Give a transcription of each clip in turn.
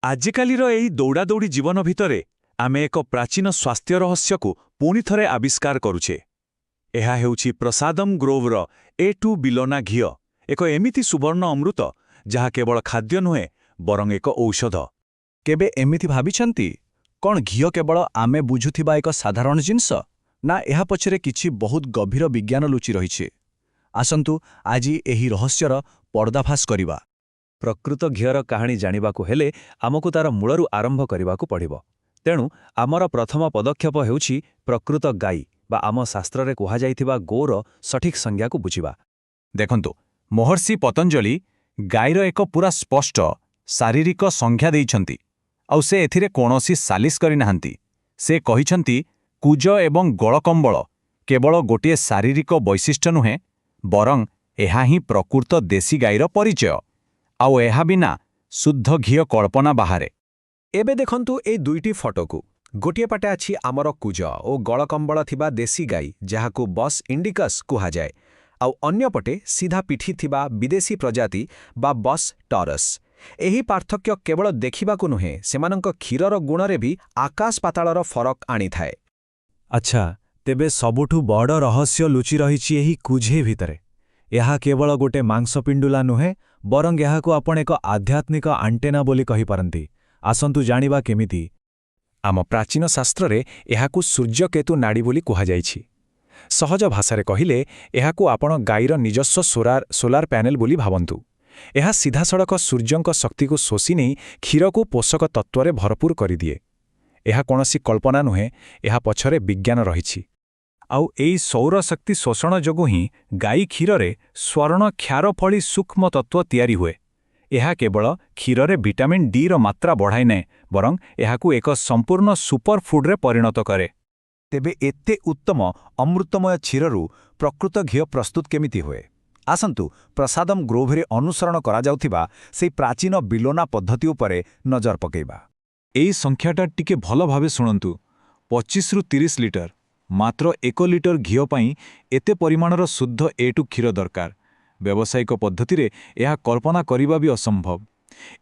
ଆଜିକାଲିର ଏହି ଦୌଡ଼ାଦୌଡ଼ି ଜୀବନ ଭିତରେ ଆମେ ଏକ ପ୍ରାଚୀନ ସ୍ୱାସ୍ଥ୍ୟ ରହସ୍ୟକୁ ପୁଣି ଥରେ ଆବିଷ୍କାର କରୁଛେ। ଏହା ହେଉଛି ପ୍ରସାଦମ ଗ୍ରୋଭର ଏ2 ବିଲୋନା ଘିଅ, ଏକ ଏମିତି ସୁବର୍ଣ୍ଣ ଅମୃତ ଯାହା କେବଳ ଖାଦ୍ୟ ନୁହେଁ, ବରଂ ଏକ ଔଷଧ। କେବେ ଏମିତି ଭାବିଛନ୍ତି, କ'ଣ ଘିଅ କେବଳ ଆମେ ବୁଝୁଥିବା ଏକ ସାଧାରଣ ଜିନିଷ, ନା ଏହା ପଛରେ କିଛି ବହୁତ ଗଭୀର ବିଜ୍ଞାନ ଲୁଚି ରହିଛି? ଆସନ୍ତୁ, ଆଜି ଏହି ରହସ୍ୟର ପର୍ଦ୍ଦାଫାଶ କରିବା। ପ୍ରକୃତ ଘିଅର କାହାଣୀ ଜାଣିବାକୁ ହେଲେ ଆମକୁ ତାର ମୂଳରୁ ଆରମ୍ଭ କରିବାକୁ ପଡ଼ିବ। ତେଣୁ ଆମର ପ୍ରଥମ ପଦକ୍ଷେପ ହେଉଛି ପ୍ରକୃତ ଗାଈ ବା ଆମ ଶାସ୍ତ୍ରରେ କୁହାଯାଇଥିବା ଗୋର ସଠିକ୍ ସଂଜ୍ଞାକୁ ବୁଝିବା। ଦେଖନ୍ତୁ, ମହର୍ଷି ପତଞ୍ଜଳି ଗାଈର ଏକ ପୁରା ସ୍ପଷ୍ଟ ଶାରୀରିକ ସଂଜ୍ଞା ଦେଇଛନ୍ତି, ଆଉ ସେ ଏଥିରେ କୌଣସି ସାଲିସ କରିନାହାନ୍ତି। ସେ କହିଛନ୍ତି, କୁଜ ଏବଂ ଗଳକମ୍ବଳ କେବଳ ଗୋଟିଏ ଶାରୀରିକ ବୈଶିଷ୍ଟ୍ୟ ନୁହେଁ, ବରଂ ଏହା ହିଁ ପ୍ରକୃତ ଦେଶୀ ଗାଈର ପରିଚୟ, ଆଉ ଏହା ବିନା ଶୁଦ୍ଧ ଘିଅ କଳ୍ପନା ବାହାରେ। ଏବେ ଦେଖନ୍ତୁ ଏଇ ଦୁଇଟି ଫଟୋକୁ। ଗୋଟିଏ ପଟେ ଅଛି ଆମର କୁଜ ଓ ଗଳକମ୍ବଳ ଥିବା ଦେଶୀ ଗାଈ, ଯାହାକୁ ବସ୍ ଇଣ୍ଡିକସ୍ କୁହାଯାଏ, ଆଉ ଅନ୍ୟପଟେ ସିଧା ପିଠି ଥିବା ବିଦେଶୀ ପ୍ରଜାତି ବା ବସ୍ ଟରସ୍। ଏହି ପାର୍ଥକ୍ୟ କେବଳ ଦେଖିବାକୁ ନୁହେଁ, ସେମାନଙ୍କ କ୍ଷୀରର ଗୁଣରେ ବି ଆକାଶ ପାତାଳର ଫରକ ଆଣିଥାଏ। ଆଚ୍ଛା, ତେବେ ସବୁଠୁ ବଡ଼ ରହସ୍ୟ ଲୁଚି ରହିଛି ଏହି କୁଝେ ଭିତରେ। ଏହା କେବଳ ଗୋଟେ ମାଂସପିଣ୍ଡୁଲା ନୁହେଁ, ବରଂ ଏହାକୁ ଆପଣ ଏକ ଆଧ୍ୟାତ୍ମିକ ଆଣ୍ଟେନା ବୋଲି କହିପାରନ୍ତି। ଆସନ୍ତୁ ଜାଣିବା କେମିତି। ଆମ ପ୍ରାଚୀନ ଶାସ୍ତ୍ରରେ ଏହାକୁ ସୂର୍ଯ୍ୟକେତୁ ନାଡ଼ି ବୋଲି କୁହାଯାଇଛି। ସହଜ ଭାଷାରେ କହିଲେ, ଏହାକୁ ଆପଣ ଗାଈର ନିଜସ୍ୱ ସୋଲାର ପ୍ୟାନେଲ ବୋଲି ଭାବନ୍ତୁ। ଏହା ସିଧାସଳଖ ସୂର୍ଯ୍ୟଙ୍କ ଶକ୍ତିକୁ ଶୋଷି ନେଇ କ୍ଷୀରକୁ ପୋଷକ ତତ୍ତ୍ୱରେ ଭରପୂର କରିଦିଏ। ଏହା କୌଣସି କଳ୍ପନା ନୁହେଁ, ଏହା ପଛରେ ବିଜ୍ଞାନ ରହିଛି। ଆଉ ଏଇ ସୌରଶକ୍ତି ଶୋଷଣ ଯୋଗୁଁ ହିଁ ଗାଈ କ୍ଷୀରରେ ସ୍ୱର୍ଣ୍ଣ କ୍ଷାର ଭଳି ସୂକ୍ଷ୍ମ ତତ୍ତ୍ୱ ତିଆରି ହୁଏ। ଏହା କେବଳ କ୍ଷୀରରେ ଭିଟାମିନ୍ ଡିର ମାତ୍ରା ବଢ଼ାଇନାହିଁ, ବରଂ ଏହାକୁ ଏକ ସମ୍ପୂର୍ଣ୍ଣ ସୁପରଫୁଡ୍ରେ ପରିଣତ କରେ। ତେବେ ଏତେ ଉତ୍ତମ ଅମୃତମୟ କ୍ଷୀରରୁ ପ୍ରକୃତ ଘିଅ ପ୍ରସ୍ତୁତ କେମିତି ହୁଏ? ଆସନ୍ତୁ, ପ୍ରସାଦମ ଗ୍ରୋଭରେ ଅନୁସରଣ କରାଯାଉଥିବା ସେଇ ପ୍ରାଚୀନ ବିଲୋନା ପଦ୍ଧତି ଉପରେ ନଜର ପକାଇବା। ଏଇ ସଂଖ୍ୟାଟା ଟିକେ ଭଲ ଭାବେ ଶୁଣନ୍ତୁ, 25ରୁ 30 ଲିଟର। ମାତ୍ର 1 ଲିଟର ଘିଅ ପାଇଁ ଏତେ ପରିମାଣର ଶୁଦ୍ଧ ଏ2 କ୍ଷୀର ଦରକାର। ବ୍ୟବସାୟିକ ପଦ୍ଧତିରେ ଏହା କଳ୍ପନା କରିବା ବି ଅସମ୍ଭବ।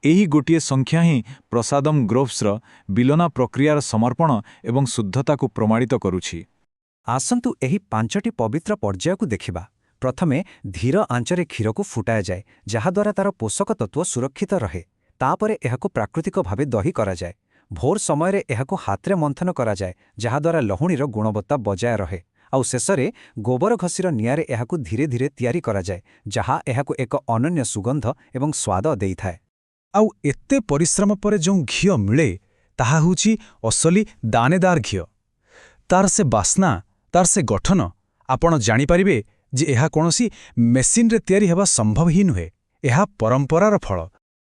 ଏହି ଗୋଟିଏ ସଂଖ୍ୟା ହିଁ ପ୍ରସାଦମ ଗ୍ରୋଭ୍ସର ବିଲୋନା ପ୍ରକ୍ରିୟାର ସମର୍ପଣ ଏବଂ ଶୁଦ୍ଧତାକୁ ପ୍ରମାଣିତ କରୁଛି। ଆସନ୍ତୁ, ଏହି ପାଞ୍ଚଟି ପବିତ୍ର ପର୍ଯ୍ୟାୟକୁ ଦେଖିବା। ପ୍ରଥମେ ଧୀର ଆଞ୍ଚରେ କ୍ଷୀରକୁ ଫୁଟାଯାଏ, ଯାହାଦ୍ୱାରା ତାର ପୋଷକ ତତ୍ତ୍ୱ ସୁରକ୍ଷିତ ରହେ। ତାପରେ ଏହାକୁ ପ୍ରାକୃତିକ ଭାବେ ଦହି କରାଯାଏ। ଭୋର ସମୟରେ ଏହାକୁ ହାତରେ ମନ୍ଥନ କରାଯାଏ, ଯାହାଦ୍ୱାରା ଲହୁଣୀର ଗୁଣବତ୍ତା ବଜାୟ ରହେ। ଆଉ ଶେଷରେ ଗୋବର ଘଷିର ନିଆଁରେ ଏହାକୁ ଧୀରେ ଧୀରେ ତିଆରି କରାଯାଏ, ଯାହା ଏହାକୁ ଏକ ଅନନ୍ୟ ସୁଗନ୍ଧ ଏବଂ ସ୍ୱାଦ ଦେଇଥାଏ। ଆଉ ଏତେ ପରିଶ୍ରମ ପରେ ଯେଉଁ ଘିଅ ମିଳେ, ତାହା ହେଉଛି ଅସଲି ଦାନେଦାର ଘିଅ। ତାର ସେ ବାସ୍ନା, ତାର ସେ ଗଠନ, ଆପଣ ଜାଣିପାରିବେ ଯେ ଏହା କୌଣସି ମେସିନରେ ତିଆରି ହେବା ସମ୍ଭବ ହିଁ ନୁହେଁ। ଏହା ପରମ୍ପରାର ଫଳ।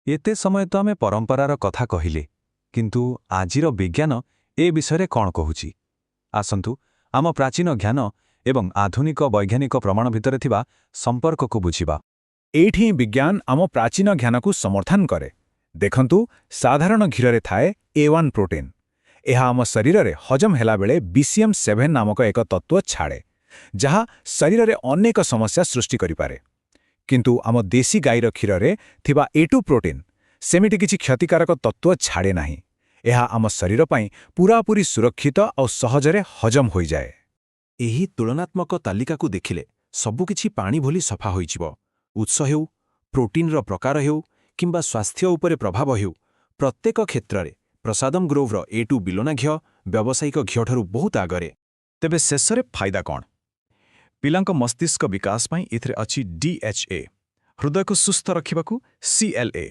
ଏତେ ସମୟ ତ ଆମେ ପରମ୍ପରାର କଥା କହିଲେ, କିନ୍ତୁ ଆଜିର ବିଜ୍ଞାନ ଏ ବିଷୟରେ କ'ଣ କହୁଛି? ଆସନ୍ତୁ, ଆମ ପ୍ରାଚୀନ ଜ୍ଞାନ ଏବଂ ଆଧୁନିକ ବୈଜ୍ଞାନିକ ପ୍ରମାଣ ଭିତରେ ଥିବା ସମ୍ପର୍କକୁ ବୁଝିବା। ଏଇଠି ହିଁ ବିଜ୍ଞାନ ଆମ ପ୍ରାଚୀନ ଜ୍ଞାନକୁ ସମର୍ଥନ କରେ। ଦେଖନ୍ତୁ, ସାଧାରଣ ଘିଅରେ ଥାଏ ଏ1 ପ୍ରୋଟିନ୍। ଏହା ଆମ ଶରୀରରେ ହଜମ ହେଲାବେଳେ ବିସିଏମ୍ 7 ନାମକ ଏକ ତତ୍ତ୍ୱ ଛାଡ଼େ, ଯାହା ଶରୀରରେ ଅନେକ ସମସ୍ୟା ସୃଷ୍ଟି କରିପାରେ। କିନ୍ତୁ ଆମ ଦେଶୀ ଗାଈର କ୍ଷୀରରେ ଥିବା ଏ2 ପ୍ରୋଟିନ୍ ସେମିତି କିଛି କ୍ଷତିକାରକ ତତ୍ତ୍ୱ ଛାଡ଼େ ନାହିଁ। ଏହା ଆମ ଶରୀର ପାଇଁ ପୂରାପୂରି ସୁରକ୍ଷିତ ଆଉ ସହଜରେ ହଜମ ହୋଇଯାଏ। ଏହି ତୁଳନାତ୍ମକ ତାଲିକାକୁ ଦେଖିଲେ ସବୁକିଛି ପାଣି ଭଳି ସଫା ହୋଇଯିବ। ଉତ୍ସ ହେଉ, ପ୍ରୋଟିନ୍ର ପ୍ରକାର ହେଉ କିମ୍ବା ସ୍ୱାସ୍ଥ୍ୟ ଉପରେ ପ୍ରଭାବ ହେଉ, ପ୍ରତ୍ୟେକ କ୍ଷେତ୍ରରେ ପ୍ରସାଦମ ଗ୍ରୋଭର ଏ2 ବିଲୋନା ଘିଅ ବ୍ୟବସାୟିକ ଘିଅଠାରୁ ବହୁତ ଆଗରେ। ତେବେ ଶେଷରେ ଫାଇଦା କ'ଣ? ପିଲାଙ୍କ ମସ୍ତିଷ୍କ ବିକାଶ ପାଇଁ ଏଥିରେ ଅଛି ଡିଏଚ୍ଏ, ହୃଦୟକୁ ସୁସ୍ଥ ରଖିବାକୁ ସିଏଲ୍ଏ,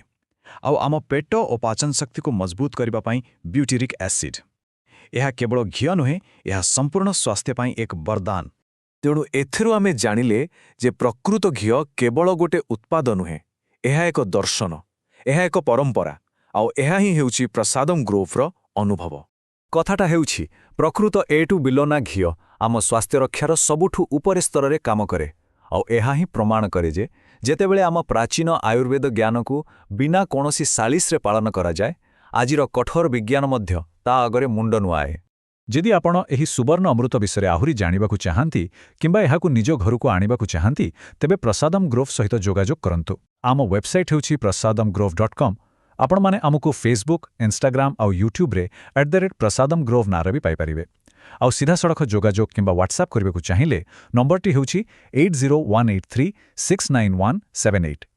ଆଉ ଆମ ପେଟ ଓ ପାଚନ ଶକ୍ତିକୁ ମଜବୁତ କରିବା ପାଇଁ ବ୍ୟୁଟିରିକ୍ ଏସିଡ୍। ଏହା କେବଳ ଘିଅ ନୁହେଁ, ଏହା ସମ୍ପୂର୍ଣ୍ଣ ସ୍ୱାସ୍ଥ୍ୟ ପାଇଁ ଏକ ବରଦାନ। ତେଣୁ ଏଥିରୁ ଆମେ ଜାଣିଲେ ଯେ ପ୍ରକୃତ ଘିଅ କେବଳ ଗୋଟେ ଉତ୍ପାଦ ନୁହେଁ, ଏହା ଏକ ଦର୍ଶନ, ଏହା ଏକ ପରମ୍ପରା, ଆଉ ଏହା ହିଁ ହେଉଛି ପ୍ରସାଦମ ଗ୍ରୋଭର ଅନୁଭବ। କଥାଟା ହେଉଛି, ପ୍ରକୃତ ଏ2 ବିଲୋନା ଘିଅ ଆମ ସ୍ୱାସ୍ଥ୍ୟରକ୍ଷାର ସବୁଠୁ ଉପରେ ସ୍ତରରେ କାମ କରେ। ଆଉ ଏହା ହିଁ ପ୍ରମାଣ କରେ ଯେ ଯେତେବେଳେ ଆମ ପ୍ରାଚୀନ ଆୟୁର୍ବେଦ ଜ୍ଞାନକୁ ବିନା କୌଣସି ସାଲିସରେ ପାଳନ କରାଯାଏ, ଆଜିର କଠୋର ବିଜ୍ଞାନ ମଧ୍ୟ ତା ଆଗରେ ମୁଣ୍ଡ ନୁଆଏ। ଯଦି ଆପଣ ଏହି ସୁବର୍ଣ୍ଣ ଅମୃତ ବିଷୟରେ ଆହୁରି ଜାଣିବାକୁ ଚାହାନ୍ତି କିମ୍ବା ଏହାକୁ ନିଜ ଘରକୁ ଆଣିବାକୁ ଚାହାନ୍ତି, ତେବେ ପ୍ରସାଦମ ଗ୍ରୋଭ୍ ସହିତ ଯୋଗାଯୋଗ କରନ୍ତୁ। ଆମ ୱେବସାଇଟ୍ ହେଉଛି prasadamgrove.com। ଆପଣମାନେ ଆମକୁ ଫେସବୁକ୍, ଇନଷ୍ଟାଗ୍ରାମ ଆଉ ୟୁଟ୍ୟୁବରେ @prasadamgrove ନାଁରେ ବି ପାଇପାରିବେ। ଆଉ ସିଧାସଳଖ ଯୋଗାଯୋଗ କିମ୍ବା ହ୍ୱାଟ୍ସଆପ୍ କରିବାକୁ ଚାହିଁଲେ ନମ୍ବରଟି ହେଉଛି 8018369178।